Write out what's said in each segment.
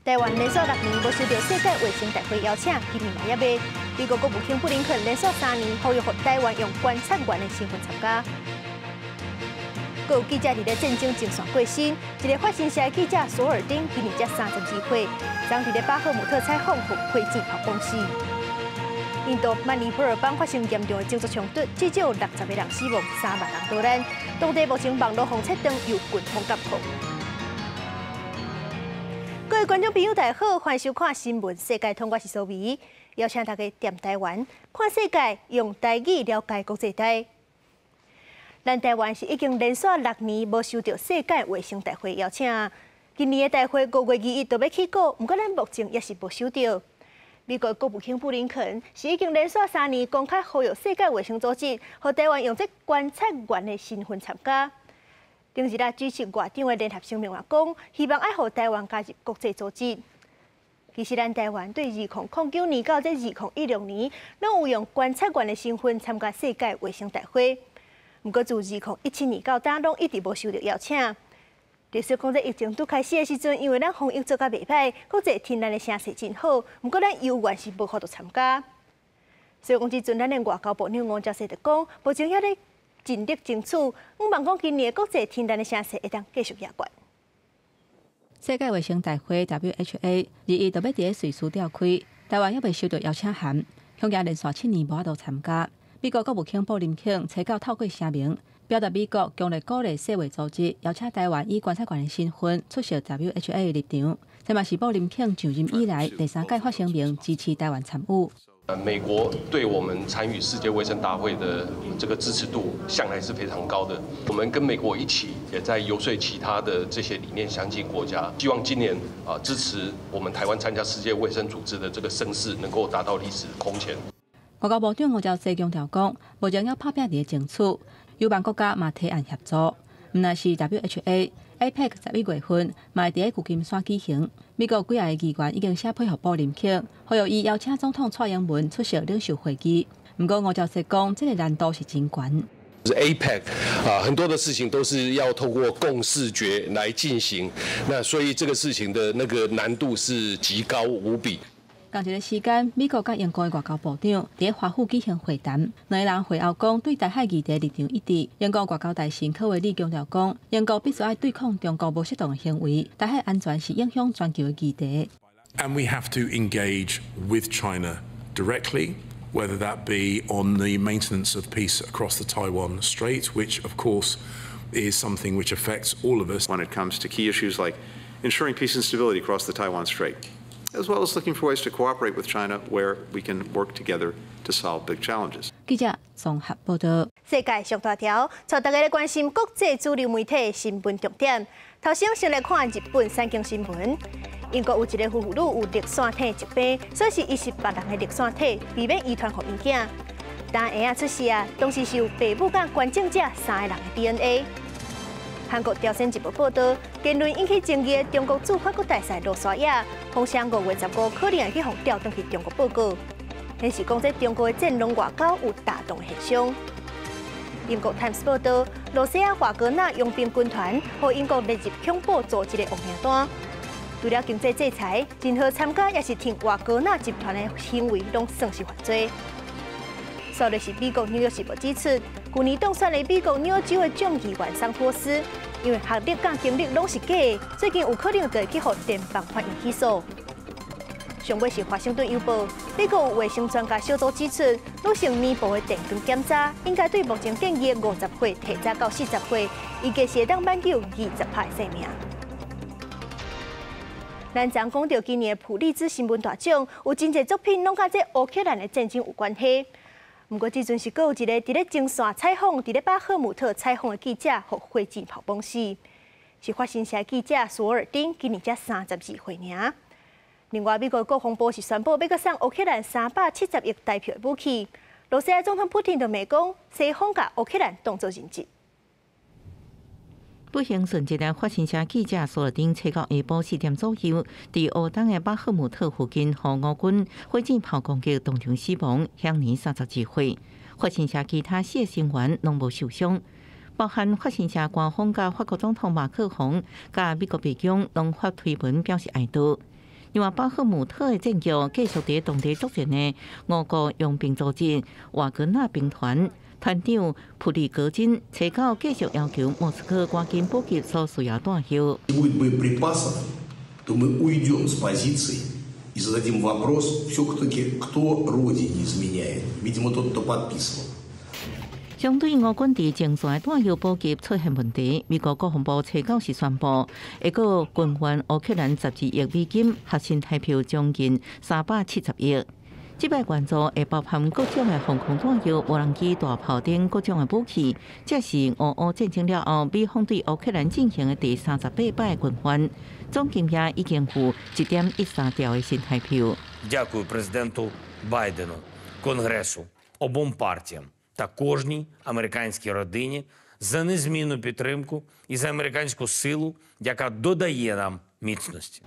台灣連續6年無受到世界衛生大會邀請，今年嘛猶未。美國國務卿布林肯連續3年呼籲台灣用觀察員的身份參加。閣有記者佇咧戰爭前線過身，一个法新社的記者索爾丁今年才32歲，昨佇咧巴赫姆特採訪，予火箭炮崩死。印度曼尼普爾邦發生嚴重的種族衝突，至少有60個人死亡，3萬人逃難。當地目前網路予切斷，由軍方監控。各位觀眾朋友，大家好，歡迎收看新聞世界通，我是蘇美，邀請大家踮台灣看世界，用台語了解國際大。咱台灣是已經連續六年無受到世界衛生大會邀請，今年的大會5月21就欲起鼓，毋過咱目前猶是無收到。美國國務卿布林肯是已經連續三年公開呼籲世界衛生組織，予台灣用這觀察員的身份參加。頂日啊，主持外長的聯合聲明話講，希望愛予台灣加入國際組織。其實，咱台灣對2009年到這2016年，攏有用觀察員的身份參加世界衛生大會。毋過，自2017年到今，攏一直無收到邀請。歷史講，這疫情拄開始的時陣，因為咱防疫做甲袂䆀，國際聽咱的聲勢真好，毋過咱猶原是無法度參加。所以講，這陣咱的外交部長吳釗燮就講，目前猶咧盡力爭取，向望講今年國際聽咱的聲勢會當繼續亞冠。世界衛生大會 WHA 21就欲佇咧瑞士召開，台灣猶未收到邀請函，恐驚連續7年無法度參加。美國國務卿布林肯初九透過聲明，表達美國強烈鼓勵世衛組織邀請台灣以觀察員的身份出席 WHA 的立場。這嘛是布林肯上任以來第三擺發聲明支持台灣參與。美國對我們參與世界衛生大會的這個支持度向來是非常高的。我們跟美國一起也在遊說其他的這些理念相近國家，希望今年啊支持我們台灣參加世界衛生組織的這個聲勢能夠達到歷史空前。外交部長吳釗燮強調講，目前猶拍拚佇咧爭取，友邦國家嘛提案協助，毋但是 WHA、APEC 11月份嘛會佇咧舊金山舉行。美國幾个議員已經寫批予布林肯，呼籲伊邀請總統蔡英文出席領袖會議。毋過吳釗燮講，這个難度是真懸。 APEC 啊，很多的事情都是要透過共識決來進行，那所以這個事情的那個難度是極高無比。仝一个時間，美國佮英國的外交部長佇華府舉行會談，兩个人會後講對台海議題立場一致。英國外交大臣柯維里強調講，英國必須愛對抗中國無適當的行為，台海安全是影響全球的議題。 And we have to engage with China directly, whether that be on the maintenance of peace across the Taiwan Strait, which of course is something which affects all of us when it comes to key issues like ensuring peace and stability across the Taiwan Strait, as well as looking for ways to cooperate with China where we can work together to solve big challenges. 記者綜合報道。世界上大條，帶大家來關心國際主流媒體新聞重點。頭先先來看日本產經新聞。英國有一个夫婦女有粒線體疾病，所以是伊是別人的粒線體，避免遺傳予𪜶囝。當嬰仔出世啊，當時是有爸母佮捐贈者三个人的 DNA。韓國朝鮮日報報道，言論引起爭議的中國駐法國大使盧沙野，風聲5月15可能會去予調轉去中國報告，顯示講這中國的戰狼外交有大動現象。英國 Times 報道，羅西亞華格納傭兵軍團予英國列入恐怖組織的黑名單。除了經濟制裁，任何參加抑是挺華格納集團的行為，攏算是犯罪。煞來是美國紐約時報指出，舊年當選的美國紐約州的眾議員桑托斯，因為學歷佮經歷攏是假的，最近有可能就會去予聯邦法院起訴。上尾是華盛頓郵報，美國衛生專家小組指出，女性年度的電腸檢查應該對目前建議的50歲提早到40歲，預計是會當挽救20%的性命。咱昨講著今年的普利茲新聞大獎，有真濟作品攏佮這烏克蘭的戰爭有關係。毋過，這陣是閣有一个佇咧前線採訪、佇咧巴赫姆特採訪的記者，予火箭炮崩死。是法新社記者索爾丁，今年才32歲爾。另外，美國國防部是宣布欲閣送烏克蘭370億台票的武器。羅西亞總統普丁就罵講，西方共烏克蘭當做人質。不幸殉職的法新社記者索爾丁，初九下晡4點左右，佇烏東的巴赫姆特附近，予烏軍火箭炮攻擊，當場死亡，享年32歲。法新社其他四个成員攏無受傷，包含法新社官方佮法國總統馬克宏、佮美國白宮攏發推文表示哀悼。另外，巴赫姆特的戰局繼續佇當地作戰的俄國傭兵組織瓦格納兵團團長普里戈金，初九繼續要求莫斯科趕緊補給所需要彈藥。 Будет боеприпасов, то мы уйдем с позиций и зададим вопрос все-таки, кто родине изменяет. Видимо, тот, кто подписывал. 相對俄軍佇前線彈藥補給出現問題，美國國防部初九時宣布，會閣軍援烏克蘭12億美金，合新台幣將近370億。這擺援助會包含各種的防空彈藥、無人機、大炮等各種的武器。這是俄烏戰爭了後，美方對烏克蘭進行的第38擺軍援，總金額已經有1.13兆的新台幣。 Дякую президенту Байдену, Конгресу, обом партіям та кожній американській родині за незмінну підтримку і за американську силу, яка додає нам міцності.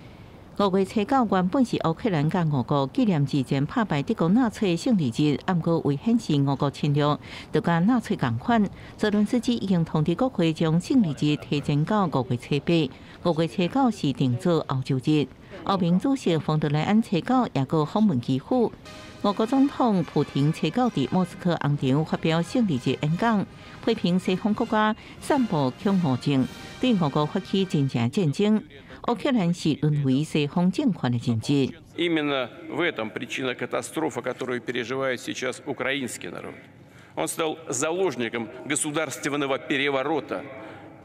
5月初九原本是烏克蘭佮俄國紀念二戰拍敗德國納粹勝利日，毋過為顯示俄國侵略，就佮納粹仝款。澤倫斯基已經通知國會將勝利日提前到5月初八，5月初九是定做歐洲日。歐盟主席馮德萊恩初九也閣訪問基輔。俄國總統普廷初九佇莫斯科紅場發表勝利日演講，批評西方國家散布恐慌症，對俄國發起真正戰爭。烏克蘭是淪為西方政權的人質。 Именно в этом причина катастрофы, которую переживает сейчас украинский народ. Он стал заложником государственного переворота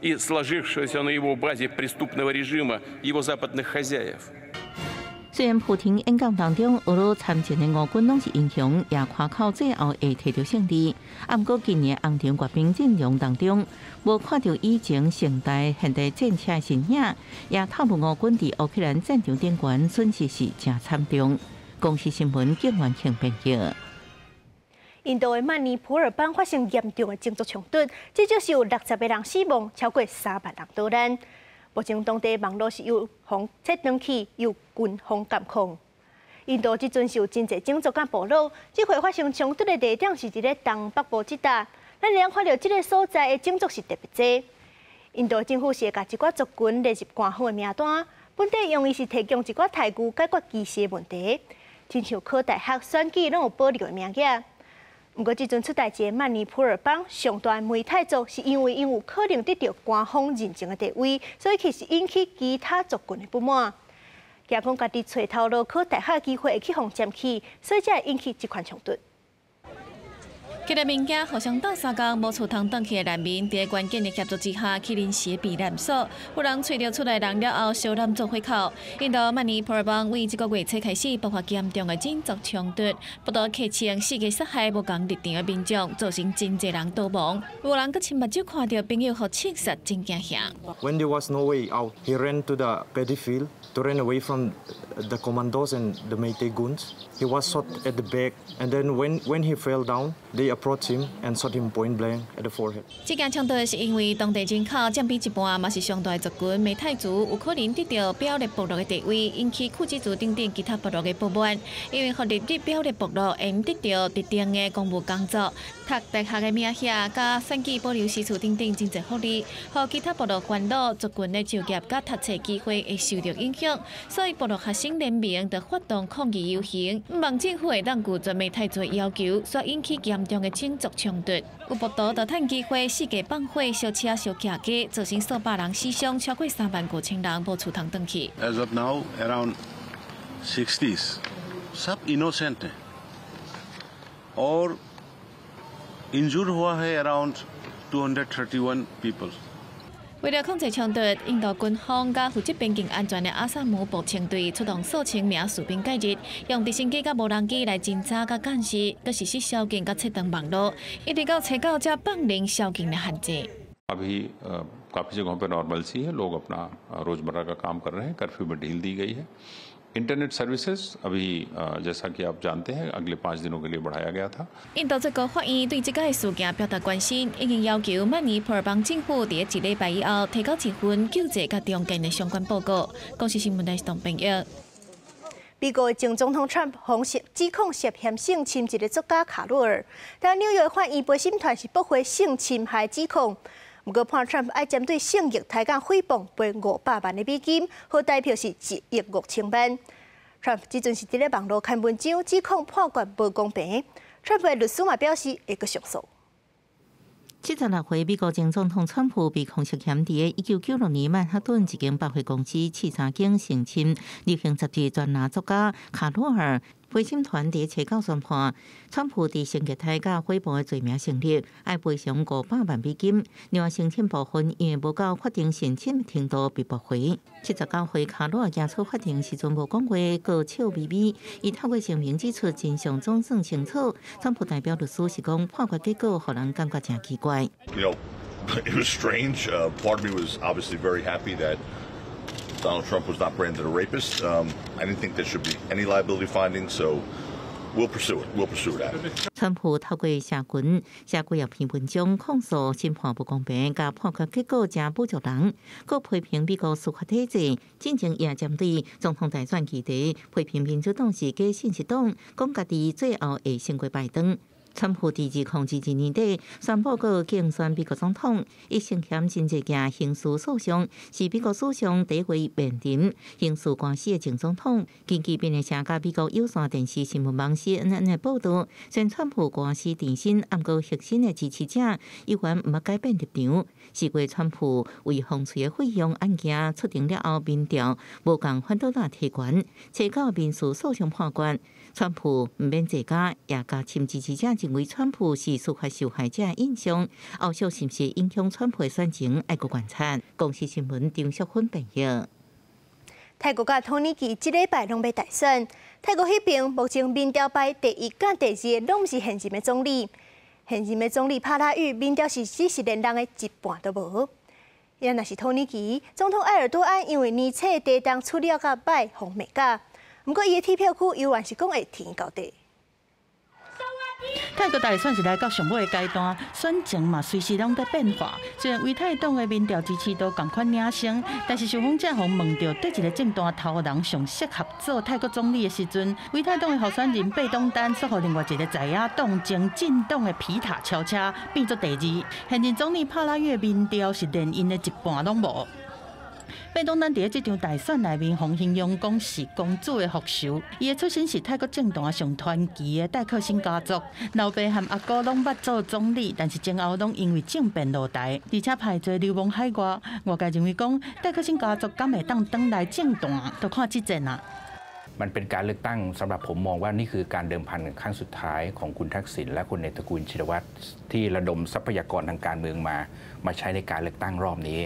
и сложившегося на его базе преступного режима его западных хозяев. 雖然普廷演講當中，俄羅參戰的俄軍攏是英雄，也誇口最後會提著勝利。啊，毋過今年紅場閱兵陣容當中，無看著以前成代現代戰車的身影，也透露俄軍佇烏克蘭戰場頂懸損失是誠慘重。公視新聞景元慶編輯。印度的曼尼普爾邦發生嚴重的種族衝突，至少是有60個人死亡，超過3萬人逃難。目前當地網路是由方切斷去，由軍方監控。印度這陣是有真濟種族佮部落，這回發生衝突的地點是佇咧東北部這搭。咱會看著這个所在的種族是特別濟。印度政府是會共一寡族群列入官方的名單，本底用意是提供一寡待遇解決歧視的問題。親像考大學選舉攏有保留的名額。毋過，這陣出代誌的曼尼普爾邦上大梅泰族，是因為𪜶有可能得著官方認證的地位，所以其實引起其他族群的不滿。驚講家己揣頭路考大學機會會去予佔去，所以才會引起這款衝突。攜著物件互相鬥相共，無厝通轉去的難民，佇關警的協助之下，去臨時避難所。有人揣著厝內人了後，燒攬做火口。印度曼尼普爾邦為這个月初開始爆發嚴重的種族衝突，不但客稱四界殺害無仝立場的民眾，造成真濟人逃亡。有人閣親目睭看著朋友予槍殺，真驚嚇。 When there was no way out, he ran to the paddy field to run away from the commandos and the Meitei goons. He was shot at the back, and then when he fell down, they approached him and shot him point blank at the forehead. 這件衝突是因為當地人口佔比一半，嘛是上大族群梅泰族有可能得著表列部落的地位，引起庫基族等等其他部落的不滿。因為予列入表列部落會得著特定的公務工作、讀大學的名額、佮選舉保留席次等等真濟福利，予其他部落煩惱族群的就業佮讀冊機會會受著影響，所以部落學生聯盟就發動抗議遊行，毋望政府會當拒絕梅泰族的要求，所以引起嚴重的種族衝突。有暴徒就趁機會四界放火燒車燒騎機，造成數百人死傷，超過3萬5千人無厝通轉去。 As of now, around 60s, सब innocent हैं और injured हुआ है around 231 people. 為了控制衝突，印度軍方佮負責邊境安全的阿薩姆步槍隊出動數千名士兵介入，用直升機佮無人機來偵查佮監視，閣實施宵禁佮切斷網路，一直到初九才放寬宵禁的限制。 अभी काफ़ी जगहों पर नॉर्मलसी है, लोग अपना रोज़मर्रा का काम कर रहे हैं, कर्फ्यू में ढील दी गई है। इंटरनेट सर्विसेज अभी जैसा कि आप जानते हैं, अगले 5 दिनों के लिए बढ़ाया गया था。印度最高法院對這个事件表達關心，已經要求曼尼普爾邦政府佇一禮拜以後提交一份救濟佮重建的相關報告。公視新聞台董編譯。美國前總統川普指控涉嫌性侵一个作家卡洛爾，但紐約法院陪審團是駁回性侵害指控。毋過判川普愛針對性虐待佮誹謗賠500萬的美金，合台幣是1億5千萬。Trump 這陣是佇咧網路刊文章指控判決無公平。川普的律師嘛表示會閣上訴。76歲美國前總統川普被控涉嫌佇1996年曼哈頓一間百貨公司試衫間性侵流行雜誌專欄作家卡羅爾。陪審團佇初九宣判，川普佇性虐待佮誹謗的罪名成立，愛賠償500萬美金。另外，申請部分因為無到法定申請程度被駁回。79歲卡羅爾行出法庭時陣無講話，閣笑眯眯。伊透過聲明指出真相總算清楚。川普代表律師是講判決結果，予人感覺誠奇怪。 It was strange. Part of me was obviously very happy that Donald Trump was not branded a rapist. I didn't think there should be any liability findings, so we'll pursue it. We'll pursue that. 川普透過社群寫幾頁篇文章控訴審判不公平，佮判決結果誠侮辱人，閣批評美國司法體制。進前也針對總統大選議題批評民主黨是假信息黨，講家己最後會勝過拜登。川普佇2022年底宣布閣競選美國總統，伊涉嫌真濟件刑事訴訟，是美國史上第一位面臨刑事官司的前總統。根據彭博社佮美國有線電視新聞網 CNN 的報導，雖然川普官司纏身，毋過核心的支持者猶原毋捌改變立場。4月川普為風吹的費用案件出庭了後，民調無仝反倒來提懸，初九民事訴訟判決。川普毋免坐監，也加深支持者認為川普是司法受害者的印象。後續是毋是影響川普的選情，愛閣觀察。公視新聞張淑芬編譯。泰國佮土耳其這禮拜攏欲大選，泰國彼邊目前民調排第一佮第二的攏毋是現任的總理，現任的總理帕拉育民調是只是連人的一半都無。伊若是土耳其總統埃爾多安，因為年初地動處理較䆀，予罵甲。毋過，伊的鐵票區猶原是講會挺到底。泰國大選是來到上尾的階段，選情嘛隨時攏佇變化。雖然為泰黨的民調支持度仝款領先，但是受訪者予問著佗一个政壇頭人上適合做泰國總理的時陣，為泰黨的候選人貝東丹煞予另外一个在野黨前進黨的皮塔超車，變做第二。現任總理帕拉育民調是連𪜶的一半攏無。貝東丹佇這場大選內面，予形容講是公主的復仇。伊的出身是泰國政壇上傳奇的戴克辛家族，老爸和阿哥攏捌做總理，但是前後攏因為政變落台，而且排做流亡海外。外界認為講戴克辛家族敢會當轉來政壇，就看這戰啊。 มันเป็นการเลือกตั้งสำหรับผมมองว่านี่คือการเดิมพันครั้งสุดท้ายของคุณทักษิณและคนในตระกูลชินวัตรที่ระดมทรัพยากรทางการเมืองมามาใช้ในการเลือกตั้งรอบนี้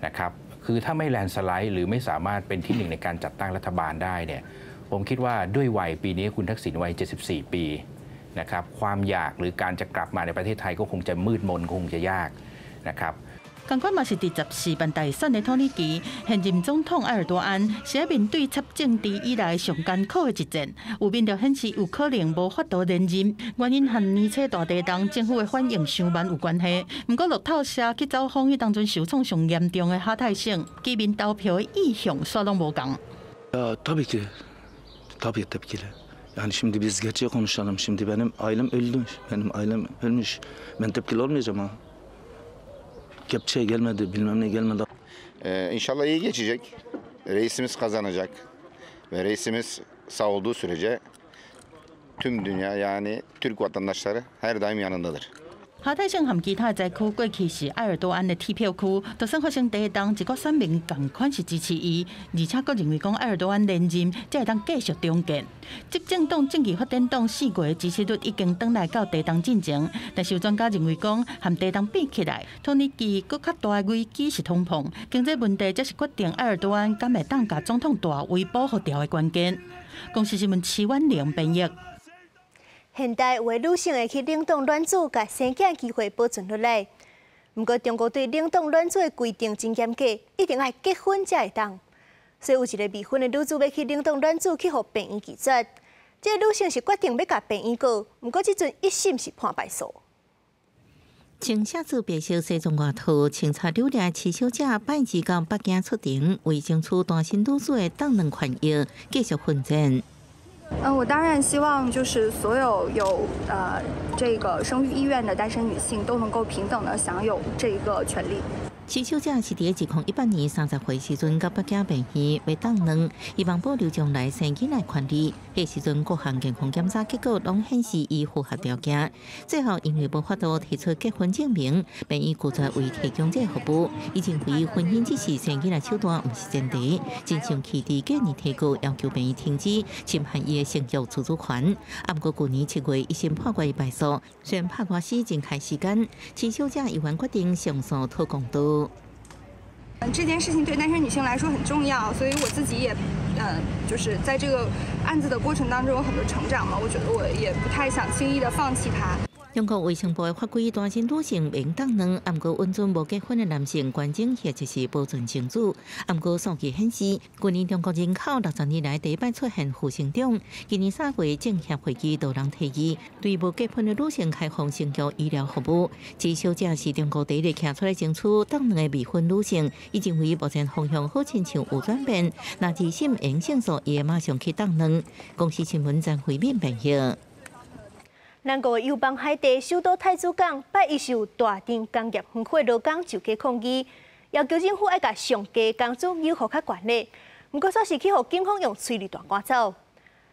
นะครับคือถ้าไม่แลนด์สไลด์หรือไม่สามารถเป็นที่หนึ่งในการจัดตั้งรัฐบาลได้เนี่ยผมคิดว่าด้วยวัยปีนี้คุณทักษิณวัย 74 ปีนะครับความอยากหรือการจะกลับมาในประเทศไทยก็คงจะมืดมนคงจะยากนะครับ仝款嘛是佇14辦大選的土耳其，現任總統埃爾多安是愛面對插政治以來上艱苦的一戰。有民調顯示有可能無法度連任，原因和年初大地動政府的反應傷慢有關係。毋過路透社去走訪彼當陣受創上嚴重的哈泰省，居民投票的意向煞攏無仝。 Tabii ki, tabii tepkili. Yani şimdi biz gerçeği konuşalım. Şimdi benim ailem öldü. Benim ailem ölmüş. Ben tepkili olmayacağım ha. Kepçe gelmedi, bilmem ne gelmedi. İnşallah iyi geçecek. Reisimiz kazanacak. Ve reisimiz sağ olduğu sürece tüm dünya, yani Türk vatandaşları her daim yanındadır. 哈泰省和其他的災區過去是埃爾多安的鐵票區，就算發生地動，一寡選民仝款是支持伊，而且閣認為講埃爾多安連任才會當繼續重建。執政黨正義發展黨4月的支持率已經轉來到地動進前，但是有專家認為講，和地動比起來，土耳其閣較大的危機是通膨，經濟問題才是決定埃爾多安敢會當共總統大位保予牢的關鍵。公視新聞徐婉玲編譯。現代有的女性會去冷凍卵子，共生囝機會保存落來。毋過中國對冷凍卵子的規定真嚴格，一定愛結婚才會當。所以有一个未婚的女子欲去冷凍卵子，去予病院拒絕。這个女性是決定欲共病院告，毋過這陣一審是判敗訴。穿寫著白色西裝外套、穿插榴蓮徐小姐，拜二到北京出庭，為爭取單身女子的凍卵權益，繼續奮戰。嗯，我當然希望就是所有有這個生育意願的單身女性都能夠平等的享有這個權利。徐小姐是佇2018年30歲時陣，到北京病院欲凍卵，希望保留將來生囡仔權利。彼時陣各項健康檢查結果攏顯示伊符合條件，最後因為無法度提出結婚證明，病院拒絕為提供這個服務。伊認為婚姻只是生囡仔手段，毋是前提。真生氣佇隔年提告，要求病院停止侵犯伊的生育自主權。啊，毋過舊年7月，一審判決伊敗訴，雖然拍官司真開時間，徐小姐猶原決定上訴討公道。這件事情對單身女性來說很重要，所以我自己也，就是在這個案子的過程當中有很多成長嘛。我覺得我也不太想輕易的放棄它。中國衛生部的法規，單身女性免凍卵，毋過允准無結婚的男性捐精或者是保存精子。毋過數據顯示，去年中國人口60年來第一擺出現負成長。今年3月政協會議就人提議，對無結婚的女性開放生育醫療服務。徐小姐是中國第一個站出來爭取凍卵的未婚女性，伊認為目前方向好親像有轉變，若二審會勝訴，伊會馬上去凍卵。公視新聞張惠敏編譯。南國友邦海地首都太子港，拜一受大張工業園區勞工就街抗議，要求政府愛共上低工資要求較懸咧。毋過，煞是去予警方用催淚彈趕走。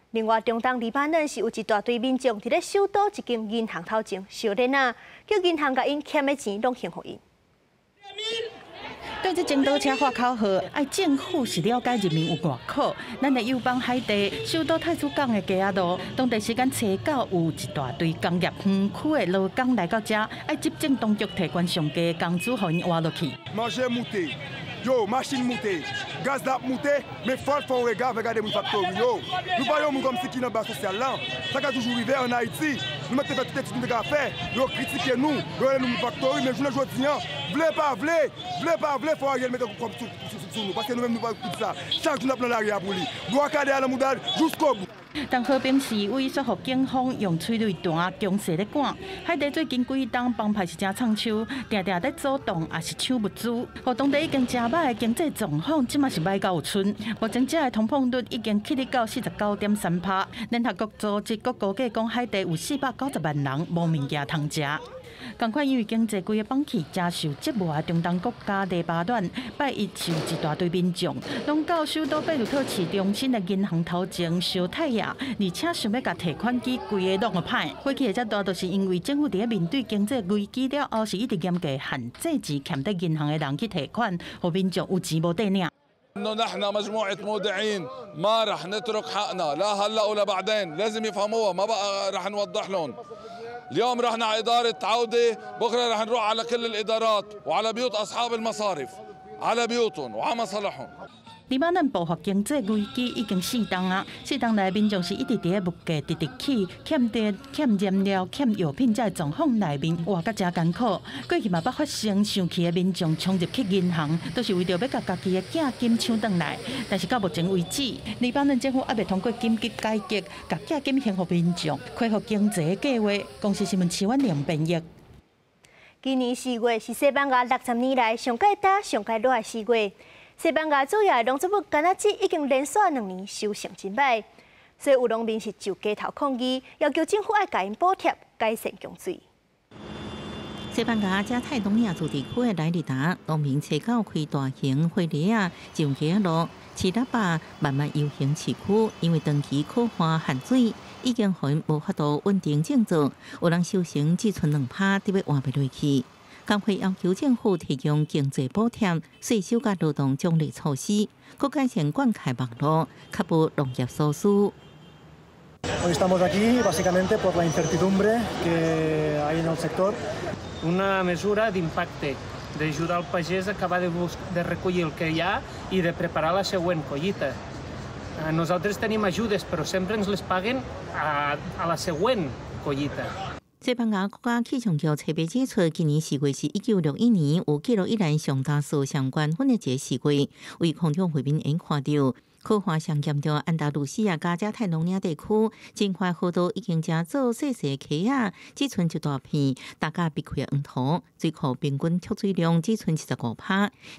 另外，中東黎巴嫩是有一大堆民眾佇咧首都一間銀行頭前相連啊，叫銀行共𪜶欠的錢攏還予𪜶。對這前導車喊口號，愛政府是了解人民有偌苦。咱的友邦海地首都太子港的街仔路，當地時間初九有一大堆工業園區的勞工來到遮，愛執政當局提懸上低工資，予𪜶活落去。 Manje moute, yo, machin moute, gaz la moute, men fò l fè yon rega avè gade moun faktori yo. Nou pa yon moun kòmsi ki nan ba sosyal lan. Sa ka toujou rive an Ayiti, nou mèt te fè tout etid nou te ka fè, yo kritike nou, yo rele nou moun faktori, men jounen jodi an, vle pa vle, vle pa vle fò Ariel mete kòb sou nou, paske nou menm nou pa tout sa. Chak jou n ap nan lari a pou li. Bwa kale a nan mouda l jouskobou. 但和平示威煞予警方用催淚彈強勢咧趕。海地最近幾冬幫派是誠創手，定定咧阻擋，抑是搶物資，予當地已經誠歹的經濟狀況，這馬是歹到有賰。目前遮的通膨率已經起咧到49.3%。聯合國組織閣估計講，海地有490萬人無物件通食。仝款因為經濟規个崩去，誠受折磨的中東國家黎巴嫩，拜一是有一大堆民眾，攏到首都貝魯特市中心的銀行頭前相太陽，而且想欲共提款機規个攏予歹。火氣會遮大，就是因為政府佇咧面對經濟危機了後，是一直嚴格限制錢欠佇銀行的人去提款，予民眾有錢無地領。 انه نحن مجموعه مودعين ما رح نترك حقنا لا هلا ولا بعدين لازم يفهموها ما بقى رح نوضح لهم اليوم رحنا على إدارة عودة بكرة رح نروح على كل الإدارات وعلى بيوت أصحاب المصارف على بيوتهم وعلى مصالحهم 黎巴嫩爆發經濟危機已經4冬啊，4冬來民眾是一直佇咧物價直直起，欠電、欠燃料、欠藥品，這个狀況內面活甲誠艱苦。過去嘛捌發生生氣的民眾衝入去銀行，都是為著欲共家己的寄金搶轉來。但是到目前為止，黎巴嫩政府猶未通過緊急改革，共寄金還予民眾，恢復經濟的計劃。公視新聞徐婉玲編譯。今年4月是西班牙60年來上蓋焦、上蓋熱的4月。西班牙主要的農作物柑仔汁已經連續2年收成真歹，所以有農民是就街頭抗議，要求政府愛共𪜶補貼，改善供水。西班牙加泰隆尼亞自治區的萊里達農民初九開大型火犁仔上街路，飼喇叭慢慢遊行市區，因為長期苦旱限水，已經予𪜶無法度穩定種作，有人收成只賰2%，得欲活袂落去。工會要求政府提供經濟補貼、稅收佮勞動獎勵措施，閣改善灌溉網路，確保農業所需。 Hoy estamos aquí básicamente por la incertidumbre que hay en el sector. Una mesura d'impacte, d'ajudar el pagès a acabar de recollir el que hi ha i de preparar la següent collita. Nosaltres tenim ajudes, però sempre ens les paguen a la següent collita. 西班牙國家氣象局特別指出，今年4月是1961年有記錄以來上焦數相關份的一個4月，為空中畫面會看著，苦旱上嚴重安達魯西亞佮加泰隆尼亞地區，真塊河道已經成做細細溪仔，只賰一大片，大家避開黃土，水庫平均蓄水量只賰75%，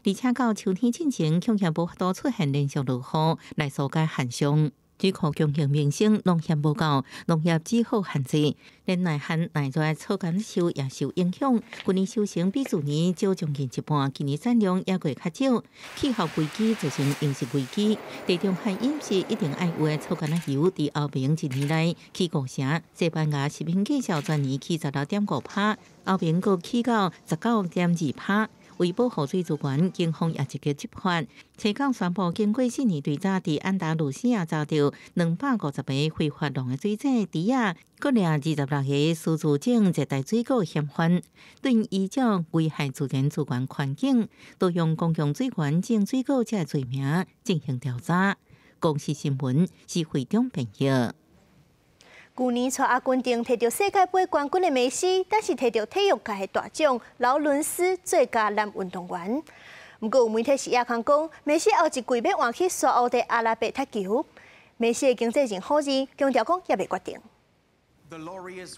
而且到秋天進前，恐驚無法度出現連續落雨來紓解旱象。水庫供應民生，農業無夠，農業只好限制，連耐旱耐熱草柑樹也受影響。去年收成比去年少將近一半，今年產量也會較少。氣候危機造成飲食危機，地中海飲食一定愛有的草柑仔油，佇歐盟一年內起五成，西班牙食品價數全年起16.5%，歐盟閣起到19.2%。為保護水資源，警方也積極執法。初九宣布，經過四年追查，佇安達魯西亞查著250個非法弄的水井池仔，閣掠26個私自種熱帶水果嫌犯，對依照危害自然資源環境、盜用公共水源種水果這罪名進行調查。公視新聞是會長編譯。舊年帶阿根廷提著世界盃冠軍的梅西，但是提著體育界的大獎勞倫斯最佳男運動員。毋過有媒體是也空講，梅西後一季欲換去沙烏地阿拉伯踢球。梅西的經紀人否認，強調講猶未決定。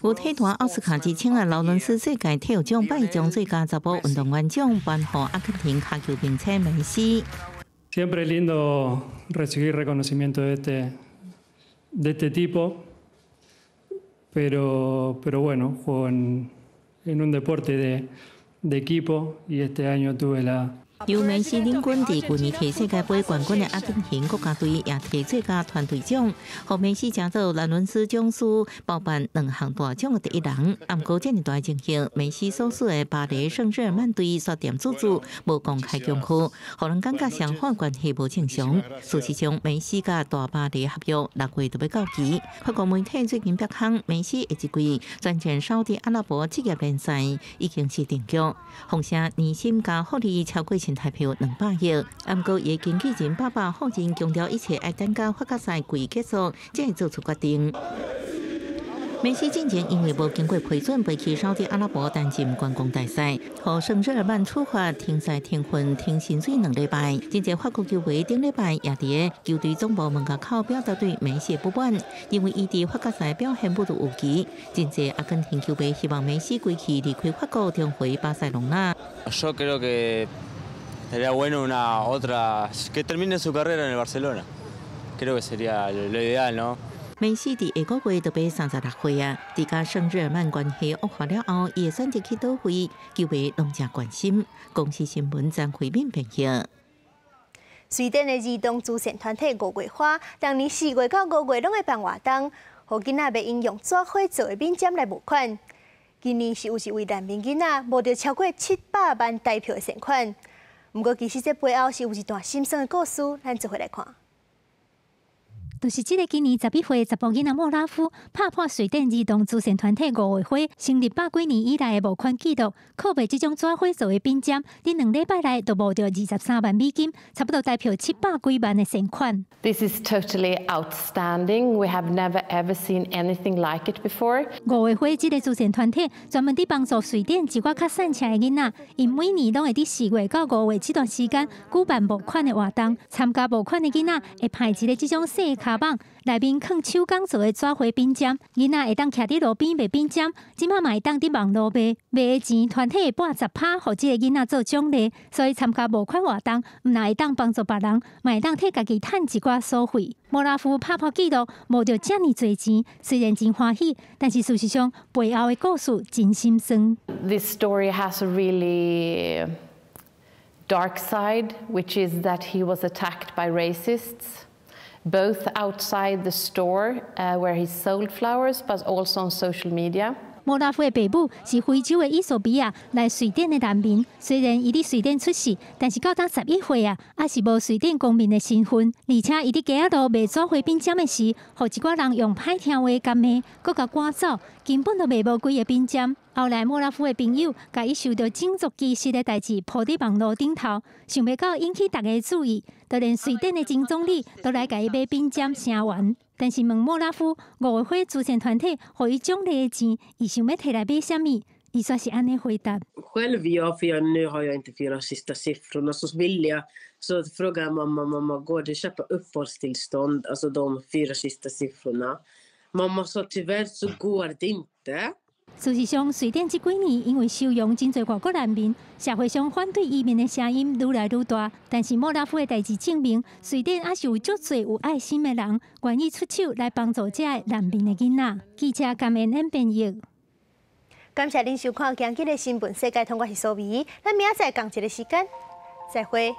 有體壇奧斯卡之稱的勞倫斯世界體育獎拜將最佳查埔運動員獎頒予阿根廷跤球明星梅西。 Siempre lindo recibir reconocimiento de este tipo. Pero bueno, juego en un deporte de equipo y este año tuve la 由梅西領軍佇舊年提世界盃冠軍的阿根廷國家隊也提最佳團隊獎，予梅西成做勞倫斯獎書包辦兩項大獎的第一人。毋過這爾大情形，梅西所屬的巴黎聖日耳曼隊決定阻止，無公開恭賀，予人感覺雙方關係無正常。事實上，梅西佮大巴黎合約6月就欲到期。法國媒體最近曝光，梅西下一季轉戰沙特阿拉伯職業聯賽已經是定局，風聲年薪加福利超過新台票200億。毋過，伊經紀人爸爸否認，強調一切愛等到法甲賽季結束才會做出決定。梅西進前因為無經過批准，飛去沙特阿拉伯擔任觀光大使，予聖日耳曼處罰停賽停訓停薪水2禮拜。真濟法國球迷頂禮拜也佇球隊總部門口表達對梅西的不滿，認為伊佇法甲賽表現不如預期。真濟阿根廷球迷希望梅西歸去離開法國，重回巴塞隆納。 Yo creo que estaría bueno una otra que termine su carrera en el Barcelona. Creo que sería lo ideal, ¿no? 梅西佇下個月就欲36歲啊！佇佮聖日耳曼關係惡化了後，伊會選擇去佗位，球迷攏誠關心。公視新聞張惠敏編譯。瑞典的兒童慈善團體五月花，逐年4月到5月攏會辦活動，予囡仔袂用用紙花做的敏針來募款。今年是有一位難民囡仔募著超過700萬台票的善款。毋過其實這背後是有一段心酸的故事，咱做伙來看。就是這个今年11歲查埔囡仔莫拉夫拍破瑞典兒童慈善團體五月花成立百幾年以來的募款紀錄，靠賣這種紙花做的敏針，佇2禮拜內就募著23萬美金，差不多台票700幾萬的善款。 This is totally outstanding. We have never ever seen anything like it before. 五月花這个慈善團體專門佇幫助瑞典一寡較散赤的囡仔，𪜶每年攏會佇4月到5月這段時間舉辦募款的活動，參加募款的囡仔會派一个這種細跤蠓，內面囥手工做的紙花敏針，囡仔會當徛佇路邊賣敏針，這馬嘛會當佇網路賣，賣的錢團體會撥10%予這个囡仔做獎勵，所以參加募款活動，毋但會當幫助別人，嘛會當替家己趁一寡所費。莫拉夫拍破紀錄，募著遮爾濟錢，雖然真歡喜，但是事實上背後的故事真心酸。 This story has a really dark side, which is that he was attacked by racists, both outside the store where he sold flowers, but also on social media. 莫拉夫的爸母是非洲的衣索比亞來瑞典的難民，雖然伊佇瑞典出世，但是到今11歲啊，猶是無瑞典公民的身份。而且伊佇街仔路賣紙花敏針的時，予一寡人用歹聽話共罵，閣共趕走，根本就賣無幾个敏針。後來莫拉夫的朋友共伊受著種族歧視的代誌鋪佇網路頂頭，想袂到引起大家注意，就連瑞典的前總理都來共伊買敏針聲援。但是問莫拉夫五月花慈善團體予伊獎勵的錢，伊想欲提來買啥物？伊煞是按呢回答。 Själv ja, för jag, nu har jag inte fyra sista siffrorna, så vill jag, så frågar jag mamma, mamma går det att köpa uppehållstillstånd, alltså de fyra sista siffrorna? Mamma sa tyvärr så går det inte. 事實上，瑞典這幾年因為收容真濟外國難民，社會上反對移民的聲音愈來愈大。但是莫拉夫的代誌證明，瑞典猶是有足濟有愛心的人，願意出手來幫助這个難民的囡仔。記者甘恩恩編譯。感謝恁收看今日的新聞世界通，我是蘇美，咱明仔載仝一个時間，再會。